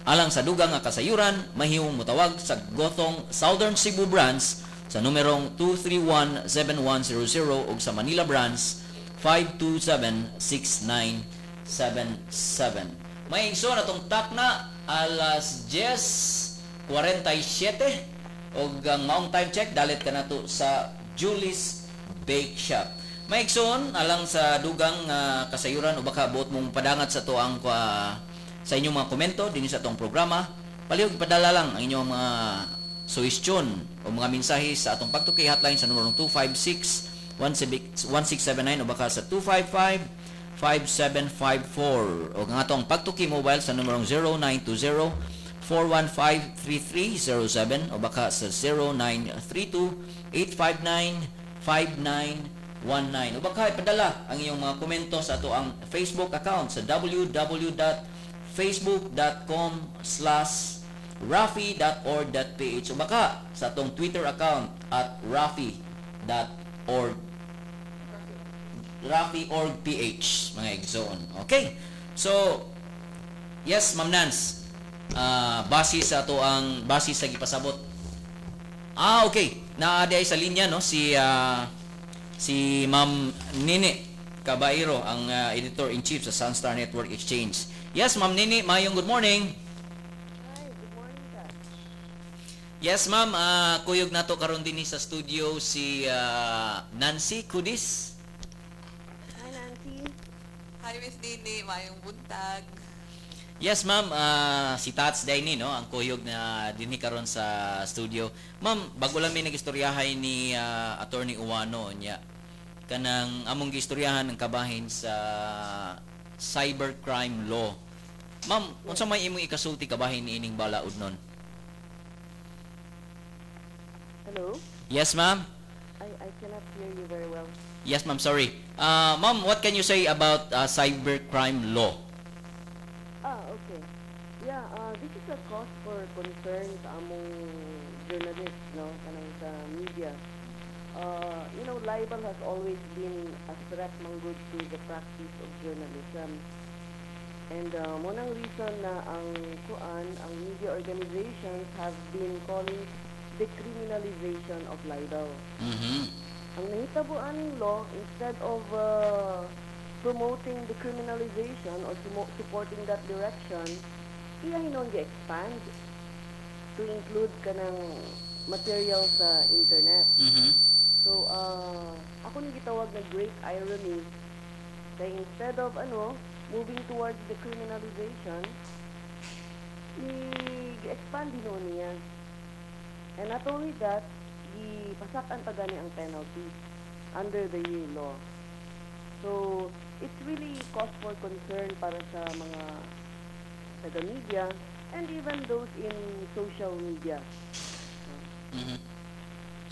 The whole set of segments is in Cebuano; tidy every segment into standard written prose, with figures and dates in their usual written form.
Alang sa dugang nga kasayuran, mahimong motawag sa Gothong Southern Cebu Branch sa numerong 231-7100 ug sa Manila Branch 527-6977. Mga igsoon, atong takna alas 10:47 og ang maong time check dalit kanato sa Julie's Bake Shop. Mga igsoon, alang sa dugang kasayuran o baka buot mong padangat sa to ang sa inyong mga komento dinhi sa atong programa, palihog padala lang ang inyong mga suhestyon o mga mensahe sa atong Pagtuki hotline sa numerong 256 1679 o baka sa 255 5754 o ang atong Pagtuki mobile sa numerong 0920 415-3307 o baka sa 0932-859-5919 o baka ipadala ang iyong mga komento sa ato ang Facebook account sa www.facebook.com/rafi.org.ph o baka sa atong Twitter account @rafi.org rafi.org.ph, mga igsoon. Okay. So, yes, Ma'am Nance. Base sa ato ang base sa gipasabot. Ah, okay. Naa diay sa linya, no, si Ma'am Nini Cabairo, ang editor in chief sa Sunstar Network Exchange. Yes, Ma'am Nini, mayong good morning. Hi, good morning, sir. Yes, ma'am, kuyog nato karon dinhi sa studio si Nancy Kudis. Hi, Nancy. Hi, Miss Nini. Mayong buntag. Yes, ma'am, si Tats diay ni, no, ang kuyog na dinhi karon sa studio. Ma'am, bago lang may nagistoryahay ni Attorney Uwano niya. Kanang among gistoryahan ang kabahin sa cybercrime law. Ma'am, unsa may imong ikasulti kabahin niining balaod nun? Hello? Yes, ma'am. I cannot hear you very well. Yes, ma'am, sorry. Ma'am, what can you say about cybercrime law? Ah, okay. Yeah, this is a cause for concern sa among journalists, no? Kanang sa media. Libel has always been a threat man gud to the practice of journalism. And mao nang reason na ang kuan, ang media organizations have been calling decriminalization of libel. Ang nahitabo aning law, instead of promoting decriminalization or supporting that direction, iya hinuon gi-expand to include kanang material sa internet. So, ako ni gitawag na great irony kay instead of ano, moving towards decriminalization, i-expand hinuon niya. And not only that, gipasak-an pa gani ang penalty under the law. So, it's really cause for concern para sa mga taga-media and even those in social media.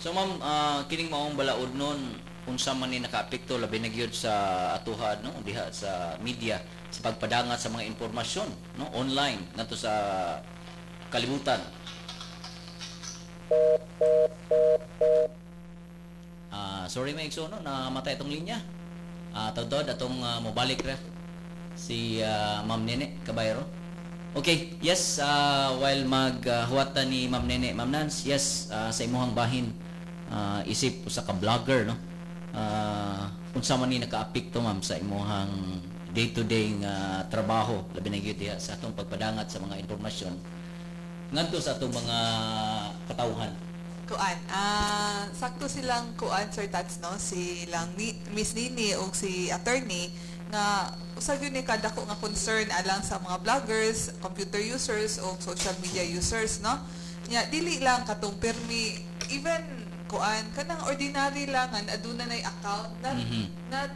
So ma'am, kining maong balaod nun, unsa man ni nakaapekto labi na gyud sa atuha, no, diha sa media sa pagpadangat sa mga impormasyon, no, online ngadto sa kalibutan? Sorry, mga igsoon, no, namatay itong linya. Tawd atong mobalik ra si Ma'am Nene Cabayro. Okay, yes, while maghuwat ta ni Ma'am Nene, Ma'am Nance, yes, sa imuhang bahin, isip usa ka vlogger, no? Unsa man ni nakaapekto, ma'am, sa imuhang day-to-day nga trabaho, labi na gyud diha sa atong pagpadangat sa mga impormasyon ngadto sa atong mga katawhan? Kuan, sakto silang kuan, Sir Tats, no, silang ni, Miss Nini o si attorney nga usa gyud ni kadako nga concern alang sa mga vloggers, computer users o social media users, no. Nya dili lang katong permi, even kuan, kanang ordinary lang nga aduna nay account, not not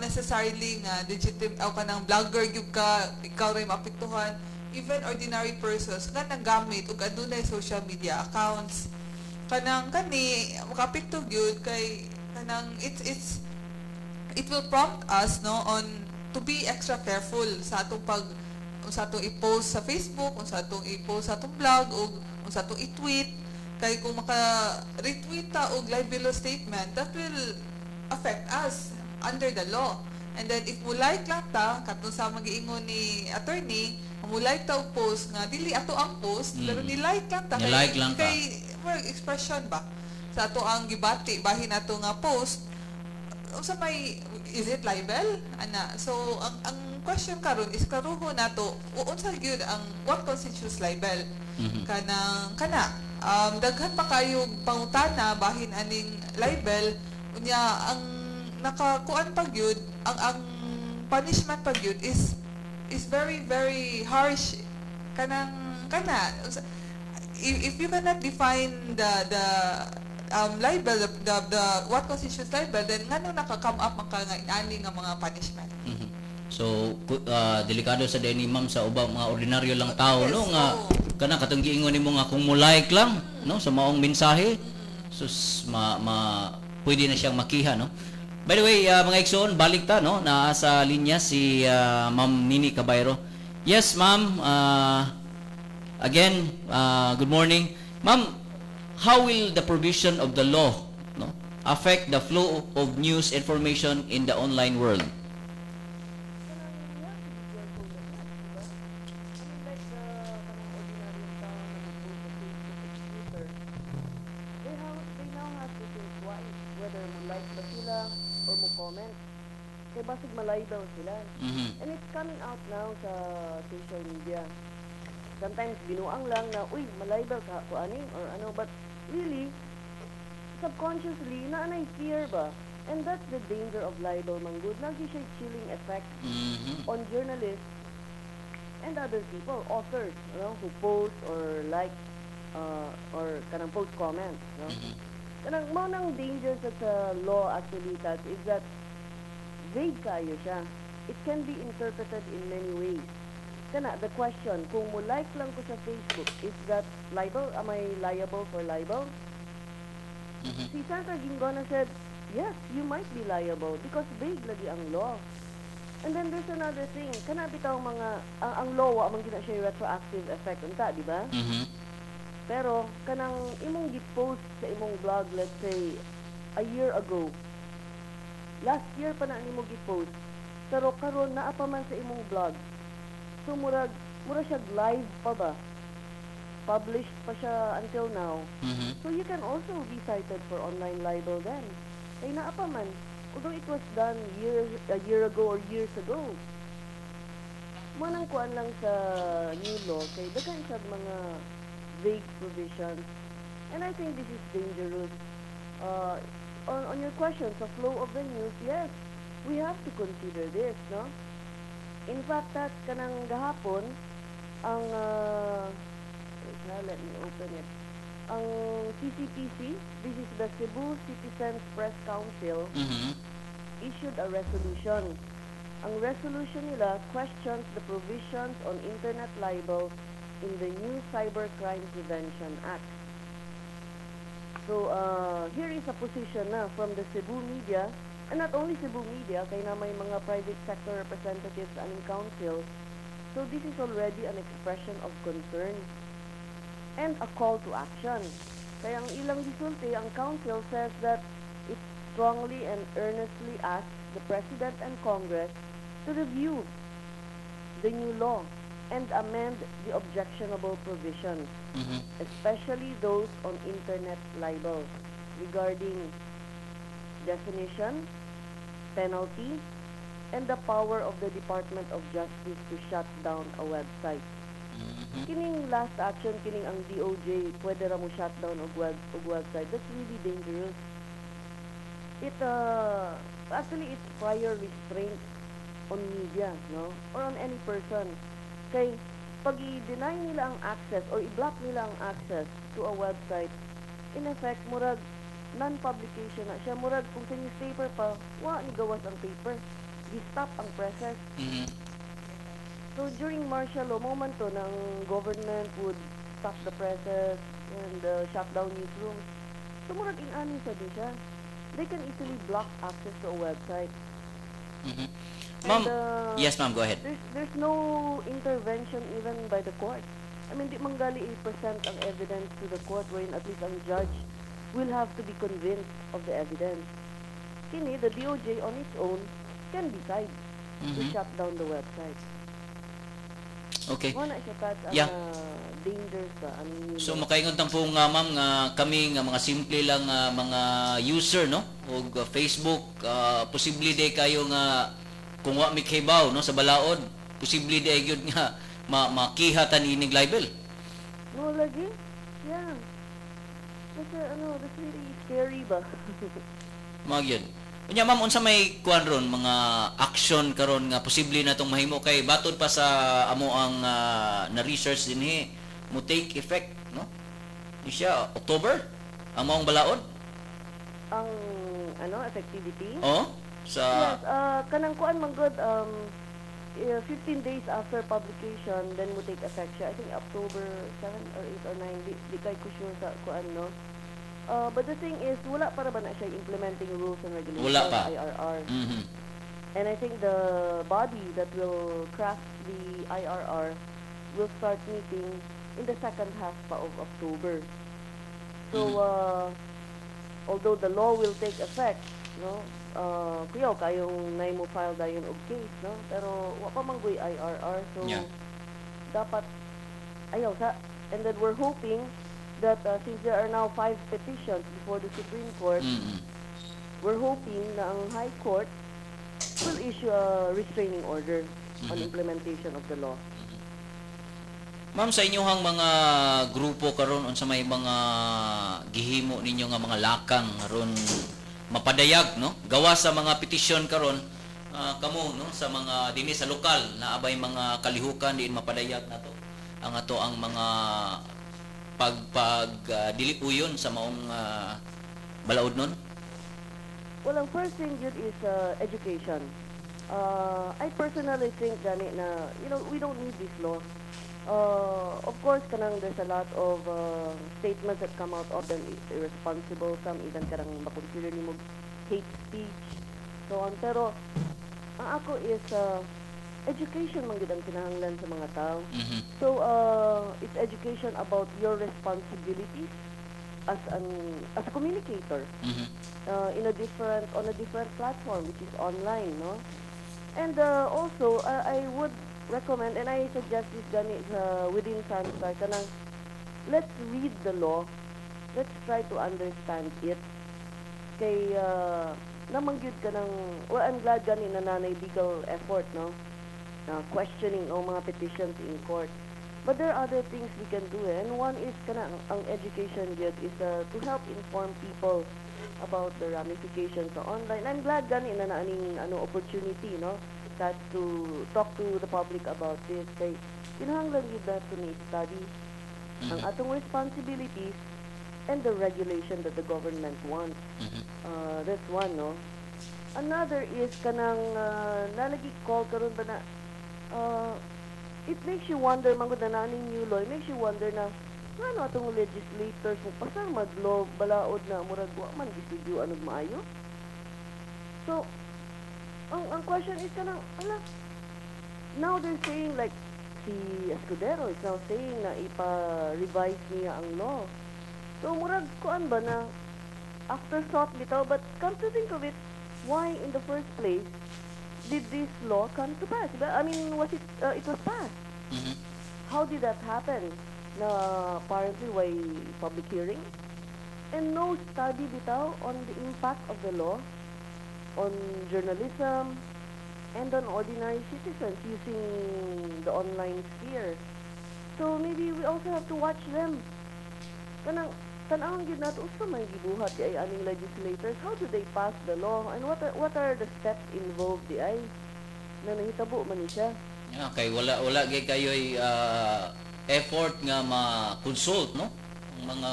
necessarily nga legitimate o kanang vlogger gyud ka, ikaw ray maapektuhan. Even ordinary persons nga naggamit og adunay social media accounts, kanang kani makaapekto gyud kay kanang it will prompt us, no, on to be extra careful sa atong pag sa atong i-post sa Facebook, kung sa atong i-post sa atong blog o kung sa atong i-tweet, kay kung maka-retweet ta og libelous statement, that will affect us under the law. And then if mo like lang ta, katong sa magiingon ni attorney, Mo like ta og post nga dili ato ang post, pero ni-like lang ta kay Ni-like lang ka. Kay murag expression ba sa ato ang gibati bahin ato nga post, unsa may, is it libel ana? So ang question karon is klarohon nato unsa gyud ang, what constitutes libel. Kanang kana daghan pa kayo pangutana bahin aning libel. Unya ang nakakuan pa gyud, ang punishment pa gyud is very, very harsh. Kanang kana if you cannot define the libel, the what constitutes libel, then ngano naka-come up man ka nga inani nga mga punishment? So delikado sa ni, ma'am, sa ubang mga ordinaryo lang tao, no, nga kana katong giingon nimo nga kung mo like lang, no, sa maong mensahe, sus, ma, ma pwede na siyang makiha, no? By the way, mga igsoon, balik ta, no, naa sa linya si Ma'am Nini Cabayro. Yes, ma'am, again, good morning. Ma'am, how will the provision of the law, no, affect the flow of news information in the online world? Kanang you have to be careful with that, diba? I mean, like the kanang ordinaryong tao na mag-post sa Facebook or Twitter, they now have to think twice whether mo like ba sila or mo comment. Kay basig malibel sila. And it's coming out now sa social media. Sometimes binuang lang na, "Uy, malibel ka ko ani," or ano, but really, subconsciously, naa nay fear ba? And that's the danger of libel, man gud. Lagi siya chilling effect on journalists and other people, authors, who post or like, or kanang post comments, no? Kanang mao nang danger sa law actually, that is that vague kayo siya. It can be interpreted in many ways. Kana the question, kung mo like lang ko sa Facebook, is that libel? Am I liable for libel? Si Senator Guingona said, "Yes, you might be liable because vague lagi ang law." And then there's another thing, kana bitaw mga ang law wa man gina siya retroactive effect unta, di ba? Mhm. Pero kanang imong gi-post sa imong blog, let's say a year ago. Last year pa na nimo gi-post. Pero karon naa pa man sa imong blog. So murag mura siya live pa ba? Published pa siya until now. So you can also be cited for online libel then. Kay naa pa man. Although it was done years a year ago or years ago. Mao nang kuan lang sa new law kay daghan siya mga vague provisions. And I think this is dangerous. On your question, sa flow of the news, yes, we have to consider this, no? In fact, that kanang gahapon, ang, wait ha, let me open it. Ang CCPC, this is the Cebu Citizens Press Council, issued a resolution. Ang resolution nila questions the provisions on internet libel in the new Cybercrime Prevention Act. So, here is a position na from the Cebu media, and not only Cebu media, kay naa may mga private sector representatives aning council. So, this is already an expression of concern and a call to action. Kaya ang ilang gisulti, ang council says that it strongly and earnestly asks the President and Congress to review the new law and amend the objectionable provisions, especially those on internet libel regarding definition, penalty, and the power of the Department of Justice to shut down a website. Kining last action, kining ang DOJ, pwede ra mo shutdown og website. That's really dangerous. It actually, it's prior restraint on media, no? Or on any person. Kay pag i-deny nila ang access or i-block nila ang access to a website, in effect, murag non-publication na siya. Murag kung sa newspaper pa, wa ni gawas ang paper. Gi-stop ang presses. So during martial law, mao man to ng government would stop the presses and shut down newsrooms. So murag in-ani sa din siya. They can easily block access to a website. Ma'am, And, yes ma'am, go ahead. there's no intervention even by the court. I mean, di manggali i-present ang evidence to the court wherein at least ang judge will have to be convinced of the evidence. Kini, the DOJ on its own can decide to shut down the website. Okay. Mao na siya, Tats, ang dangers ba ang new So law. Makaingon tang po nga, ma'am, nga kami nga mga simple lang nga mga user, no, og Facebook, posible day kayo nga kung wa mi kahibaw, no, sa balaod, posible day gyud nga makiha ta niining libel. No lagi? Yeah. Kasi ano, that's really scary ba? Mga gyud. Unya, ma'am, unsa may kuan ron, mga action karon nga posible na tong mahimo kay batod pa sa amo ang na research dinhi, mo take effect, no? Ni siya October ang maong balaod? Ang ano, effectivity? Oh, sa Yes, kanang kuan man gud, 15 days after publication then mo take effect siya. I think October 7 or 8 or 9, di kay ko sure sa kuan, no. But the thing is, wala para ba na siya implementing rules and regulations, Wala pa. IRR. And I think the body that will craft the IRR will start meeting in the second half pa of October. So, although the law will take effect, no, kuyaw kayong nay mo file dayon og case, no, pero wa pa man goy IRR, so dapat ayaw sa. And then we're hoping that since there are now five petitions before the Supreme Court, we're hoping na ang High Court will issue a restraining order on implementation of the law. Ma'am, sa inyong mga grupo karon, unsa may mga gihimo ninyo nga mga lakang aron mapadayag, no, gawa sa mga petisyon karon, kamo, no, sa mga dinhi sa lokal na abay mga kalihukan diin mapadayag nato ang ato ang mga pag pag dili uyon sa maong balaod nun? Well, ang first thing yun is education. I personally think gani na, we don't need this law. Of course, kanang there's a lot of statements that come out of them irresponsible, some even kanang makonsider nimo hate speech, so on. Pero, ang ako is, education man gid ang kinahanglan sa mga tao. So, it's education about your responsibilities as a communicator in a different on a different platform, which is online, no? And also I would recommend and I suggest this gani sa within Sunstar, kanang let's read the law, let's try to understand it, kay namang gyud ka ng, well, I'm glad gani na nanay legal effort, no, questioning all mga petitions in court. But there are other things we can do, eh. And one is kana ang education gyud is to help inform people about the ramifications sa online. I'm glad gani na naaning ano opportunity, no, that to talk to the public about this, kay kinahanglan gyud nato ni study ang atong responsibilities and the regulation that the government wants. That's one, no? Another is kanang nalagi call karon ba na it makes you wonder man gud na naaning new law, it makes you wonder na ngano atong legislators mo pasar mag-law, balaod na murag wa man gistudyuan og maayo. So, ang question is kanang ala, now they're saying, like si Escudero is now saying na ipa-revise niya ang law. So murag kuan ba na afterthought bitaw, but come to think of it, why in the first place did this law come to pass? Diba? I mean, was it it was passed. How did that happen? Na apparently way public hearing and no study bitaw on the impact of the law on journalism and on ordinary citizens using the online sphere. So maybe we also have to watch them. Kanang tan-awon gyud nato unsa may gibuhat di ay aning legislators. How do they pass the law and what are the steps involved di ay na nahitabo man ni siya? Yeah, kay wala gyud kayo'y effort nga ma-consult, no, ang mga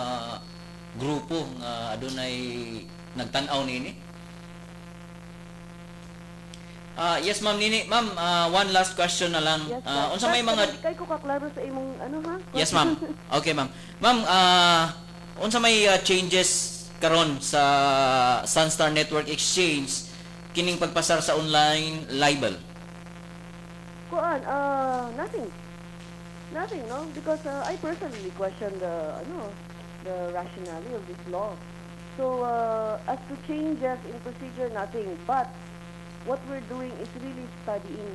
grupo nga adunay nagtan-aw niini. Ah, yes, Ma'am Nini. Ma'am, one last question na lang. Yes, Ah, sir. unsa may Kat, mga kanang di kay ko kaklaro sa imong ano ha? Yes, ma'am. Okay, ma'am. Ma'am, unsa may changes karon sa Sunstar Network Exchange kining pagpasar sa online libel? Kuan, nothing. Nothing, no? Because I personally question the ano, the rationale of this law. So, as to changes in procedure, nothing. But what we're doing is really studying